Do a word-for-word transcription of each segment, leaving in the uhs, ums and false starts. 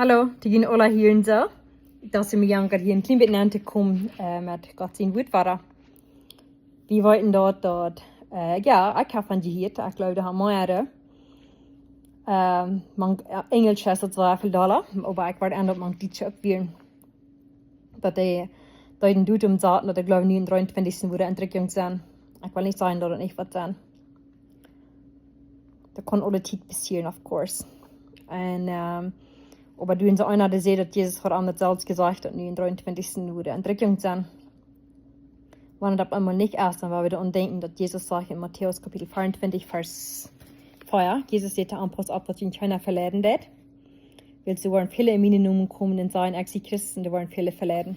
Hallo, to june aula hia un soo. Daut see mie jankat hia een kjlien bät nenn to komen, äh, met Gott sien Wuat wieda. Wie weeten daut, daut, äh, jo, ekj hab von jehieet, ekj jleew, daut haben mea, ähm, mank, äh, Enjelsche es daut soo väl dolla, oba ekj weet uk, daut mank Dietsche uk wieren. Daut dee, dee dän Datum saten, daut dee jleewen nu aum dreeuntwintichsten wudd de Entrückung sennen. Ekj well nich sajen, daut et nich woat sennen. Daut kaun aule Tiet passieren, of course. Un, ähm, oba doa es eena, dee sajcht, daut Jesus haud aun daut selfst jesajcht, daut nu aum dreeuntwintichsten wudd de Entrückung sennen. Wan daut opp eemol nich es, dan woa wie doaraun denkjen, daut Jesus sajcht en Matäus Kapitel veeruntwintich, Varsch vea. Jesus sajcht: "Pausst opp, daut junt kjeena veleiden deit. Wiels doa woaren väle en mienen Nomen komen un sajen, ekj sie Christus, un doa woaren väle veleiden."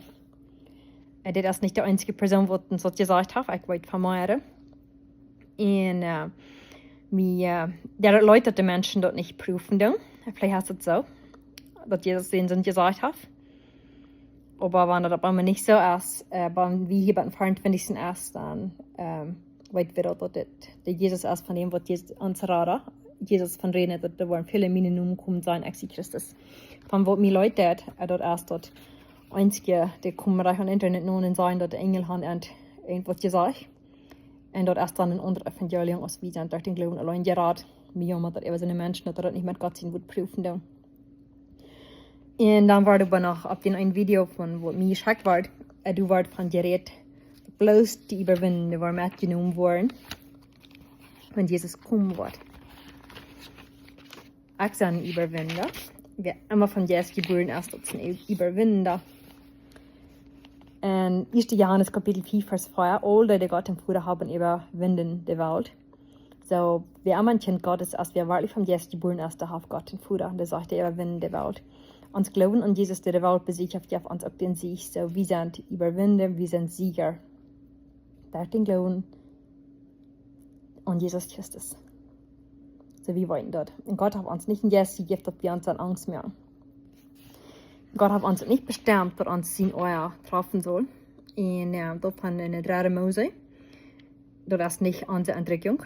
Un dit es nich de eensje Persoon, waut ons daut jesajcht haft, ekj weet von mea. Un, äh, mie, äh, jo, daut leet, daut de Menschen daut nich proowen doonen. Veleicht es et soo, daut Jesus an sien Enj jesajcht haft. Oba wan daut opp eemol nich soo es, äh, wan wie hia biem veeruntwintichsten es, dan, ähm, weet wie daut, daut dit de Jesus es, von däm waut Jesus, ons Rada, Jesus von räden, daut doa woaren väle en mienen Nomen komen sajen, ekj sie Christus. Von waut mie leet, äh, daut es daut eensje, dee komen rajcht aum Internet no un sajen, daut de Enjel haben an irjentwaut jesajcht. Un daut es dan een aundret Evangelium, aus wie sent derch dän Gloowen auleen jerat. Mie jaummat daut äwa soone Menschen, daut dee daut nich met Gott sien Wuat proowen doonen. Un dan wia doa noch opp dän eenen Video von waut mie jeschekjt wort, äh, doa wort von jerät, bloos dee Äwawinda woaren metjenomen woaren, wan Jesus komen woat. Ekj sie een Äwawinda. Wäa emma vom Jeist jebuaren es, daut es een Äwawinda. Un ieeschte Johanes Kapitel vea, Varsch vea: "Aul dee, dee Gott dän Voda haben, äwawinden de Welt." Soo, wäa emma een Kjint Gottes es, wäa werkjlich vom Jeist jebuaren es, dee haft Gott dän Voda, dee sajcht, dee äwawinnt de Welt. Ons Gloowen aun Jesus, dee de Welt besiegt haft, jeft ons uk dän Sieg. Soo, wie sent Äwawinda, wie sent Sieja. Derch dän Gloowen aun Jesus Christus. Soo, wie weeten daut. Un Gott haft ons nich een Jeist jejäft, daut wie ons aun Angst moaken. Gott haft ons nich bestemt, daut ons sien Oaja träfen saul. Un, äh, daut von enne dredde Mose. Daut es nich onse Entrückung.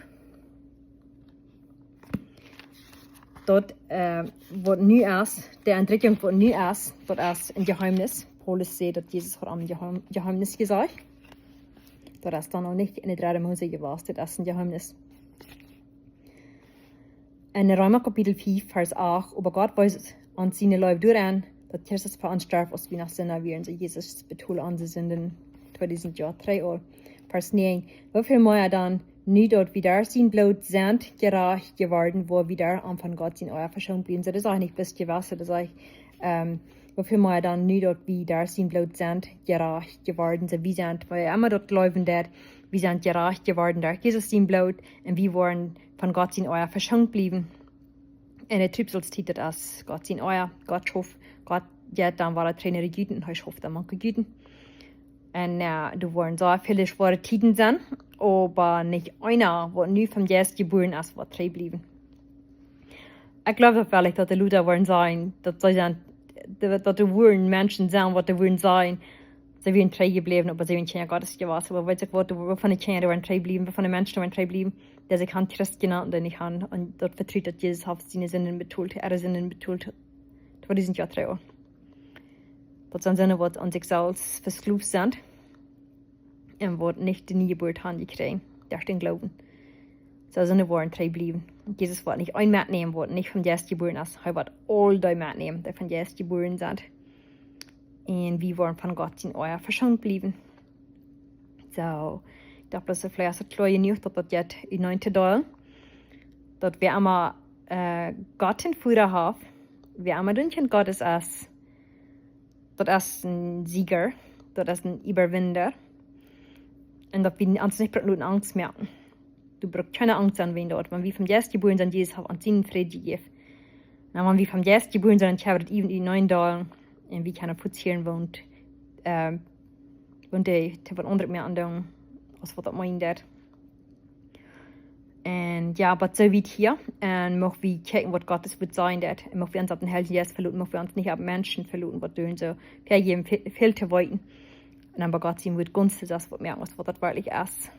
Daut, äh, waut nu es, de Entrückung waut nu es, daut es een Jeheemnis. Paulus sajcht, daut Jesus haud am een Jeheem-, Jeheemnis jesajcht. Daut es dan noch nich enne dredde Mose jewast, daut es een Jeheemnis. En Reema Kapitel vea, Varsch acht: "Oba Gott wiest ons siene Leew doaraun, daut Christus fa ons storf, aus wie noch Sinda wieren." Soo, Jesus betold onse Sinden tweedusent Joa trigj aul. Varsch näajen: "Woo väl mea dan, nu daut wie derch sien Bloot sent jerajcht jeworden, woa wie dan von Gott sien Oaja veschoont bliewen?" Soo, daut es nich bloos jewast, daut sajcht, ähm, "Woo väl mea dan, nu daut wie derch sien Bloot sent jerajcht jeworden." Soo, wie sent, wäa emma daut jleewen deit, wie sent jerajcht jeworden derch Jesus sien Bloot un wie woaren von Gott sien Oaja veschoont bliewen. Un de Trübsalstiet, daut es Gott sien Oaja, Gott schauft, Gott jeit dan wada trigj no de Juden, hee schauft dan mank de Juden. Un, äh, doa woaren soo väle schwoare Tieden sennen, oba nich eena, waut nu vom Jeist jebuaren es, woat trigj bliewen. Ekj jleew daut werkjlich, daut de Luther woaren sajen, daut see sent, daut, daut doa woaren Menschen sennen, waut doa woaren sajen, see wieren trigj jebläwen, oba see wieren Kjinja Gottes jewast. Oba weetst waut, doa, waut von de Kjinja, dee woaren trigj bliewen, waut von de Menschen, dee woaren trigj bliewen, dee sikj han Christ jenant, dee nich han, un daut vetrut, daut Jesus haft siene Sinden betolt, äare Sinden betolt, tweedusent Joa trigj aul. Daut sent Sinda, waut aun sikj selfst vesklooft sent un waut nich de niee Jeburt han jekjräajen derch dän Gloowen. Soo, Sinda woaren trigj bliewen. Jesus woat nich een metnämen, waut nich vom Jeist jebuaren es. Hee woat aul dee metnämen, dee vom Jeist jebuaren sent. Un wie woaren von Gott sien Oaja veschoont bliewen. Soo, ekj docht, daut es veleicht kloa jenuach, daut daut jeit ut näajen to doonen. Daut wäa emma, äh, Gott dän Voda haft, wäa emma een Kjint Gottes es, daut es een Sieja, daut es een Äwawinda. Un daut wie ons nich brucken loten Angst moaken. Doa brukt kjeena Angst sennen wäajen daut. Wan wie vom Jeist jebuaren sent, Jesus haft ons sienen Fräd jejäft. Un wan wie vom Jeist jebuaren sent, dan kjenn wie daut äwen ut näajen doonen. Un wie kjennen fuaz hieren, waut, ähm, waut dee, dee waut aundret moaken doonen, aus waut daut meent daut. Un jo, oba soo wiet hia. Un mucht wie kjikjen, waut Gott sien Wuat sajen deit. Un mucht wie ons opp dän Heiljen Jeist veloten, mucht wie ons nich opp Menschen veloten, waut doonen soo väl jäwen, väl, väl to weeten. Un dan bie Gott sien Wuat gaunz aundasch, waut mea, aus waut daut werkjlich es.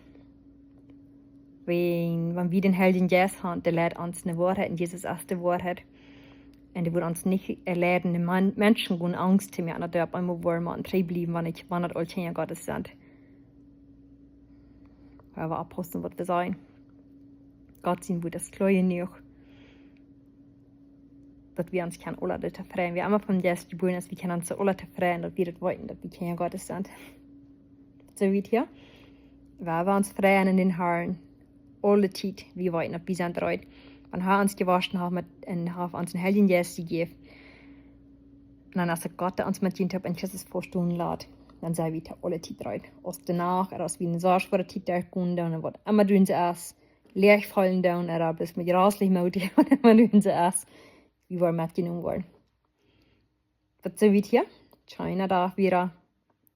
Wan, wan wie dän Heiljen Jeist han, dee leit ons en de Woarheit, un Jesus es de Woarheit. Un dee woat ons nich leiden, de Menschen gonen Angst to moaken, daut dee opp eemol woaren motten trigj bliewen, wan ekj, wan daut aul Kjinja Gottes sent. Wie woaren oppaussen, waut wie sajen. Gott sien Wuat es kloa jenuach, daut wie ons kjennen aula doatoo freien. Wie aula von Jeist jebuaren sent, wie kjennen ons aula doatoo freien, daut wie daut weeten, daut wie Kjinja Gottes sent. Soo wiet hia. Wie woaren ons freien en dän Harn. Aule Tiet, wie weeten, daut wie sent reed. Wan hee ons jewoschen haft met, un haft ons dän Heiljen Jeist jejäft. Un dan, aus Gott ons met ons toop en Christus vestonen lat, dan sent wie to aule Tiet reed. Aus doano, ooda aus wie ne sea schwoare Tiet derchgonen, dan waut emma doa es, leeg faulen doa, ooda bloos met raslich moodich, waut emma doa es, wie woaren metjenomen woaren. Waut soo wiet hia? China, doa wada